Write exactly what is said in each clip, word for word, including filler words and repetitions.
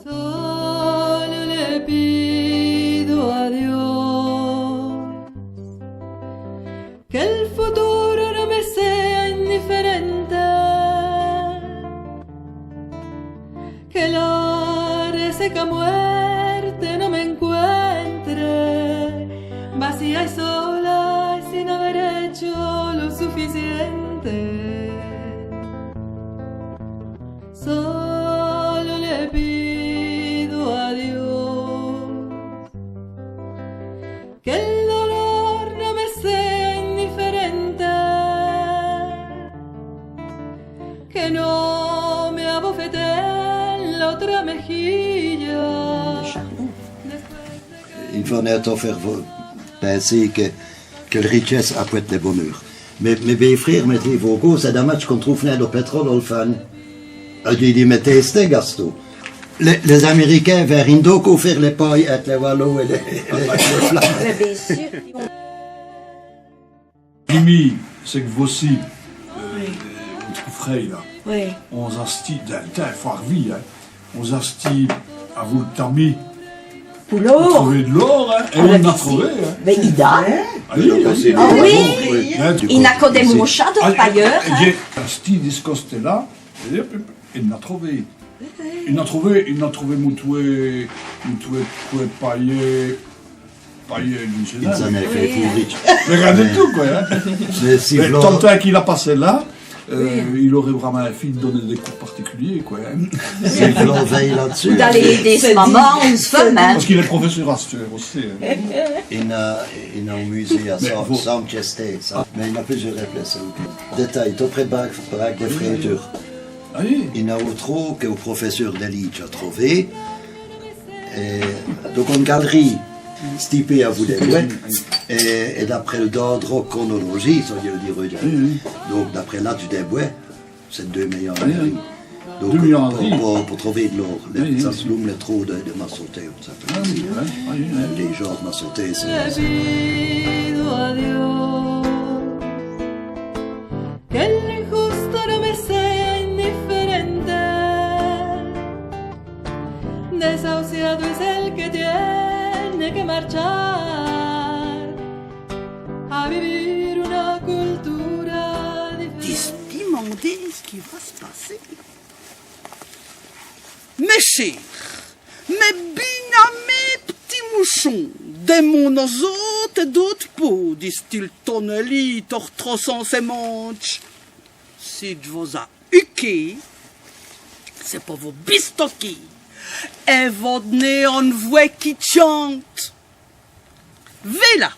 Solu li pido a Dios que el futuro no me sea indiferente, que la reseca muerte no me encuentre vacía y sola y sin haber hecho lo suficiente. Solu li pido a Dios que el dolor no me sea indiferente, que no me abofetee en la otra mejilla. Después de que... I n' faut nén tot fé pinser qui, qui l' richèsse apwète li boneûr. Mès, mès bén-frére, mès trèt vôcôs, c'èst damadje qu'on n' trouve nén do pétrole au fond. A, dji li di, mès tèsse, Gaston. Lès, lès Amèrikins vèrint don co fé lès payes ètur lès Walons èt lès, lès, lès Flamands. Mès bén sûr. Mimi, c'èst qu' vochal, euh, on troûve rén, la. Oyi. On-z-a stî, dins l' timps, faut arvîr, hin. On-z-a stî avou l' tamis. Pou l'ôr. Pou trover d' l'ôr, hin. Èt on-z-a trouvé, hin. Mins i-n-a. Hin ? A oyi, a oyi. A oyi. Hin, i-n-a co dès mochas dès payeûrs, hin. Dj'é stî di ç' costé-la, èt, èt, èt i-n-a trouvé. I-n-a trouvé, i-n-a trouvé, moutwè, moutwè, moutwè payès. Payès, dji n' sé nén. I-n-a fét foûrir. Mins rén d' tout, qwè, hin. Mins si v'là, tant qu' il a passé la, euh, il aurait vraiment fét doner dès coûrs particuliers, qwè, hin. Si v'là, vèye la-d'ssus. D'aler èder s' maman ou s' feume, hin. Pace qu'il èst profèsseûr asteûre ossi, hin. I-n-a, i-n-a on musée a San-, Saint-Chester, ça. Mins i-n-a plusieûrs places, hin. Dètâye, tot près d' Prague, Prague, dès fréjeûres. A oyi. I-n-a on trô qu' on profèsseûr di Lîdje a trouvé. Èt donc, one gal'rîye stipée avou dès bwès. Èt, èt d'après l' dendrochronologie, ça v'leut dîre, hin. Oui, oui. Donc, d'après l'âdje dès bwès, c'èst deûs mèyeûres gal'rîyes. Oui, oui. Donc, deûs mèyeûres gal'rîyes. Pou, pou, pou trouver d' l'ôr, oui, oui, ça s' lome li trô di, di Massoté, ça s'apèle ainsi, hin. Oui, oui, oui. Lès djans d' Massoté, c'èst, c'èst... Pido a Dios que el injusto no me sea indiferente. Desahuciado es el que tiene que marchar a vivir una cultura diferente. Dispimandez ç' qui va s' passer. Mès chêrs, mès binaméyes p'tits mouchons, dès mon-z-ôte èt d'ôte pau, dist-i l' tonèlî, tot r'trossant sès mantches. Si dj' vos-a huké, c'èst po vos bistoké èt vos d'ner one vwès qui tchante. Vêla,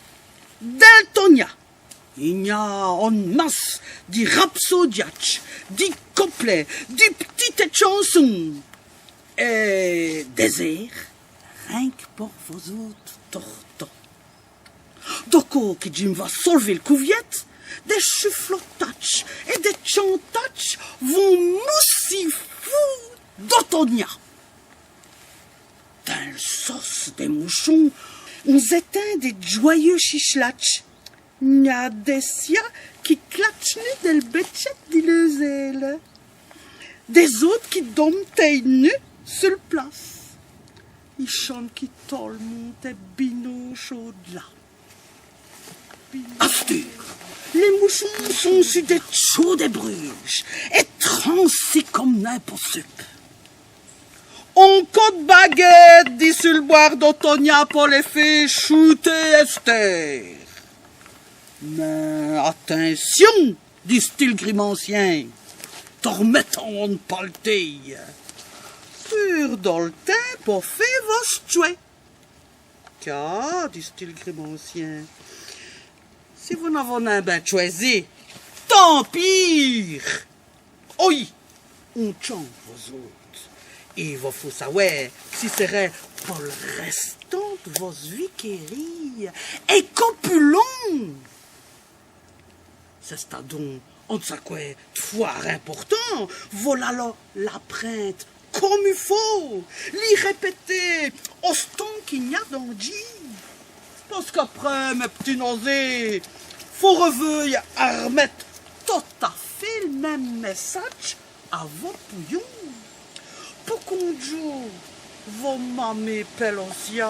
dins l' Tonia, i-gn-a one masse di rapsodiatches, di couplèts, di p'titès tchansons, èt dès-êrs, rin qu' po vos-ôtes tortos. D'côps qui dji m' va solver l' couviète, dès chuflotatches èt dès tchantatches vont moussî foû d' Tonia. Dins l' sosse dès mouchons, on-z-ètind dès djoyeûs chichelatches. I-gn-a dès cias qui clatchenut dèl bètchète di leûs-êles. Dès-ôtes qui dôm'tèyenut su l' place. I chone qui tot l' monde èst binauche au-d'là. Asteûre, lès mouchons sont su dès tchôdès brûjes èt transis come nin possibe. On côp d' baguète dissus l' bwârd do Tonia po lès fé choûter èstêr. Mins atincion, dist-i l' grimancyin, tot r'mètant one paltéye. Purdoz l' timps po fé vosse tchwès. Ca, dist-i l' grimancyin, si vos n'avoz nin bin tchwèzi, tant pîre. Oyi, on tchambe vos-ôtes. I vos faut sawè si c'èst po l' rèstant d' vosse vikêrîye èt co pus long. C'è-st-adon one sacwè d' fwârt important, vos-aloz l'aprinde come i faut, li rèpèter ostant qu'i-gn-a d'an djî. Pace qu'après, mès p'tits nozés, faut r'vèy armète tot-à-fét l' min.me mèssadje à vos pouyons. Pou qu'on djoû, Vos m'amez, Pelosia.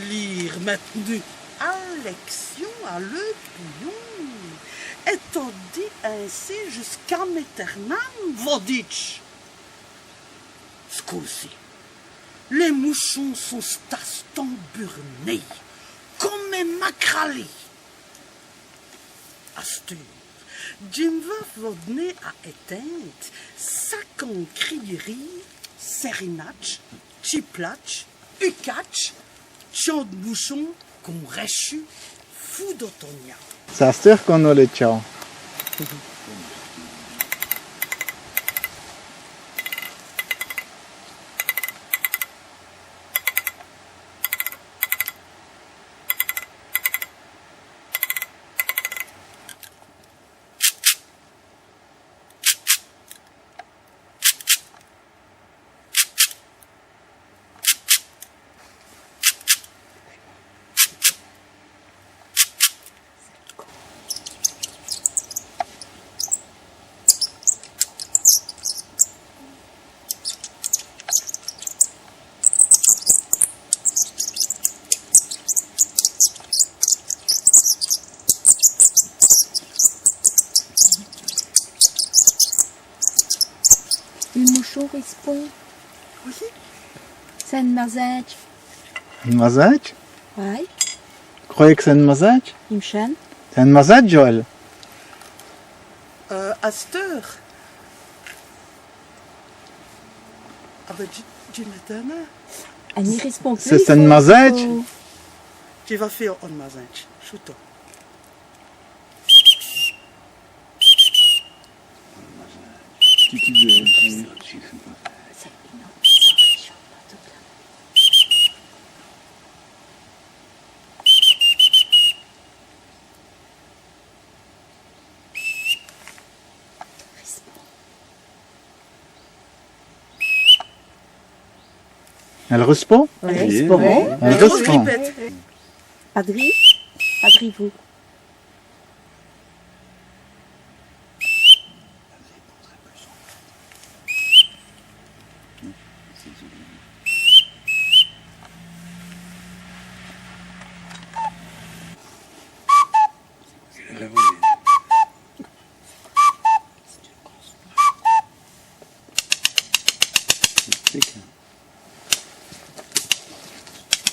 Lîre mètenût à lècsion à leû pouyon. Èt todi insi jusqu'à mèternam, vos dîje. Scoûtez, lès mouchons sont stâts emburnés come macralîs. Asteûre, dji m' va vos d'ner à ètinde, saquants criyerîs, sèrinadjes, tchipladjes, hucadjes, tchants d' mouchons qu'ont rèchou foû d' Otonia. C'èst asteûre qu'on-z-a lès tchants. Li mouchon rispond. Oyi. C'èst ène mazèdje. Ène mazèdje ? Oyi. Vos crwèyez qu' c'èst ène mazèdje ? I m' chène. C'èst ène mazèdje, Joël ? Euh, asteûre. Ah bén, dji, dji m'ètinde. Èle ni rispond pus. C'è-st-ène mazèdje ? Dji va fé ène mazèdje. Choûtons. Èle rispond ? Èle rispond. Èle rispond. Adri, adri-vous.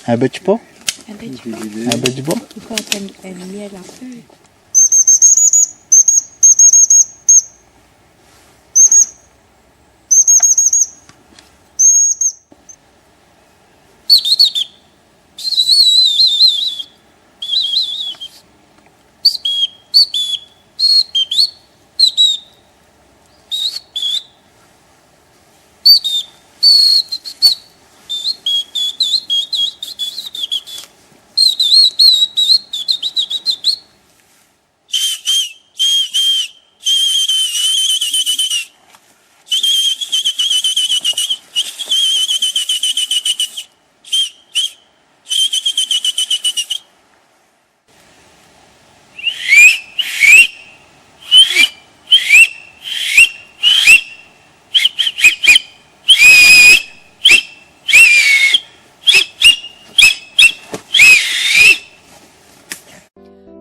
In bètch po ? In bètch po. In bètch po. I faut ène, ène mièle à feu.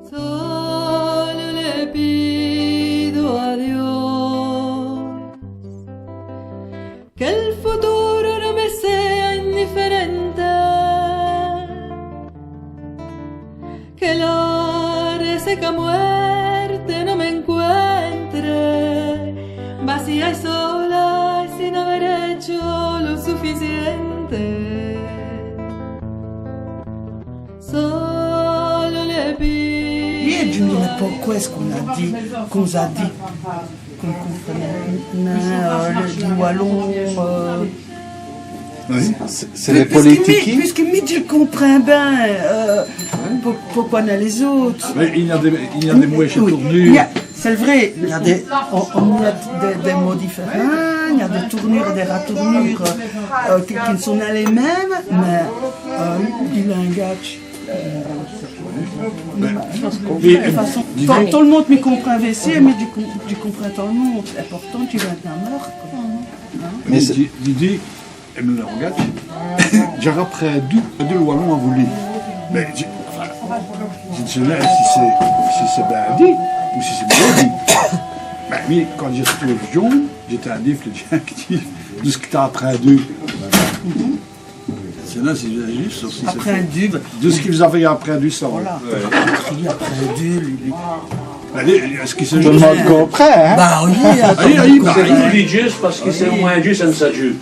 Solo le pido a Dios que el futuro no me sea indiferente, que la reseca muerte no me encuentre vacía y sola y sin haber hecho lo suficiente. Solo le pido. Iè, dji n' sé nén poqwè ç' qu'on-z-a dit, qu'on-z-a dit, qu'on n' comprèt nén, euh, li, li walon, euh. Oyi. C'èst, c'èst lès politiques. Pusqui mi, pusqui mi, dji comprind bén, euh, po-, poqwè nén lès-ôtes. Mins i-gn-a dès, i-gn-a dès mwaîsses tournures. C'èst vré, i-gn-a dès, on, on-z-a dès, dès mots diférints, i-gn-a dès tournures èt dès ratournures, euh, qui, qui n' sont nén lès minmes, mins, euh, li lingadje, euh, dè façon, tot, tot l' monde mi comprind vêci, èt mi dji com-, dji comprind tot l' monde, èt portant dji vin d' Nameur, qwè. Hin ? Mins dji, dji di, Èm' langâdje, dj'a aprindu, aprindu l' walon avou li. Mins dji, enfin, dji n' sé nin si c'èst, si c'èst bin dit ou si c'èst mau dit. Mins mi, quand dj'èsteu djon.ne, dj'ètindu lès djins qui disèt : « D'où ç' qui t'as aprindu ? » C'èst là, c'èst juste, si c'èst... Aprindu, bin, d'où ç' qui v's-avez aprindu ça ? Voilà. Ouais. Qui a aprindu, li, li... Alèz, èst-ce qui c'èst... Tout l' monde comprind, hin ? Bah oui, hin. Ayi, ayi, bah, ayi. C'èst juste pace qui c'èst au mwins juste in sadju.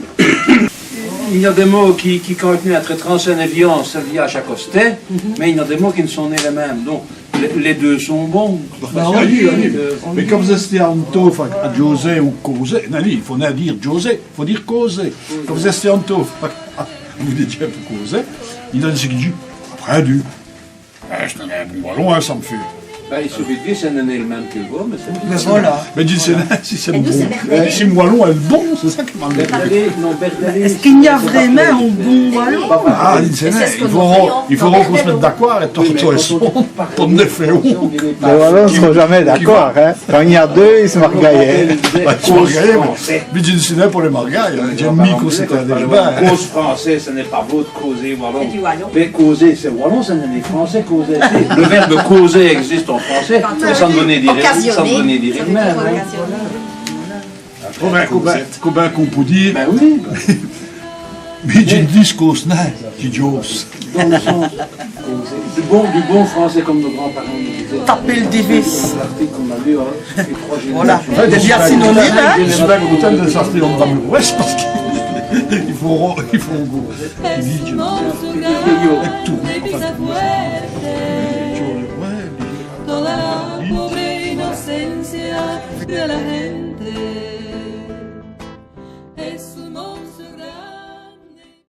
I gn-a dès mots qui, qui continuenut à ète transmès via, via chacun costé, mins i gn-a dès mots qui n' sont nin lès minmes. Donc, lès, lès deûs sont bons. Bah oui, oui. Euh, mins quand vos-èstez in taufe à, à djauser ou causer, non, i n' faut nin dîre djauser, i faut dîre causer. Quand vos-èstez in taufe à, à, vos dîjoz pou causer, i gn-a d'in qui dit : « Aprindu. » Èh, c'èst in bon walon, hin, ça m' fét. Bin, i s'agit di dîre, c'èst nin l' minme qui l' vôte, mins c'èst... Mins voilà. Mins dji n' sé nin si c'èst bon. Si m' walon èst bon, c'èst ça qui m'ènèrve. Berdalet, non, Berdalet. Èst-ce qu'i gn-a vraîmint in bon walon ? Ah, dji n' sé nin. I faut, i faut qu'on s' mète d'acôrd èt tot, tot èssonle, pou n' fé... Lès Walons n' sont jamés d'acôrd, hin. Quand i gn-a deûs, i s' margayèt. Bin, i s' margayèt, mins dji n' sé nin pou lès margayes, hin. Dj'in.me mia quand c'èst in dèlibâ, hin. Cause francès, ce n'est pas beau de causer wallon. C'èst du walon. Mins causer, c'èst walon, ça n'èst nin francès, causer. Le verbe causer existe en français, mais ça ne veut nin dîre, ça ne veut nin dîre, occasionner, ça veut dire occasionner. Combén, combén, combén qu'on pout dîre. Bin oyi. Mins dji n' di nin cause, dji djåse. Dans le sens, du bon, du bon français comme nos grands-parents nous disaient. Taper le divis. L'article qu'on a lu, hein, les trois générations. Voilà. Dji su bin contint, dji su bin contint di sôrti dè m' bouwèsse pace qu'i faut, i faut, i faut, èt tout, enfin, ouais,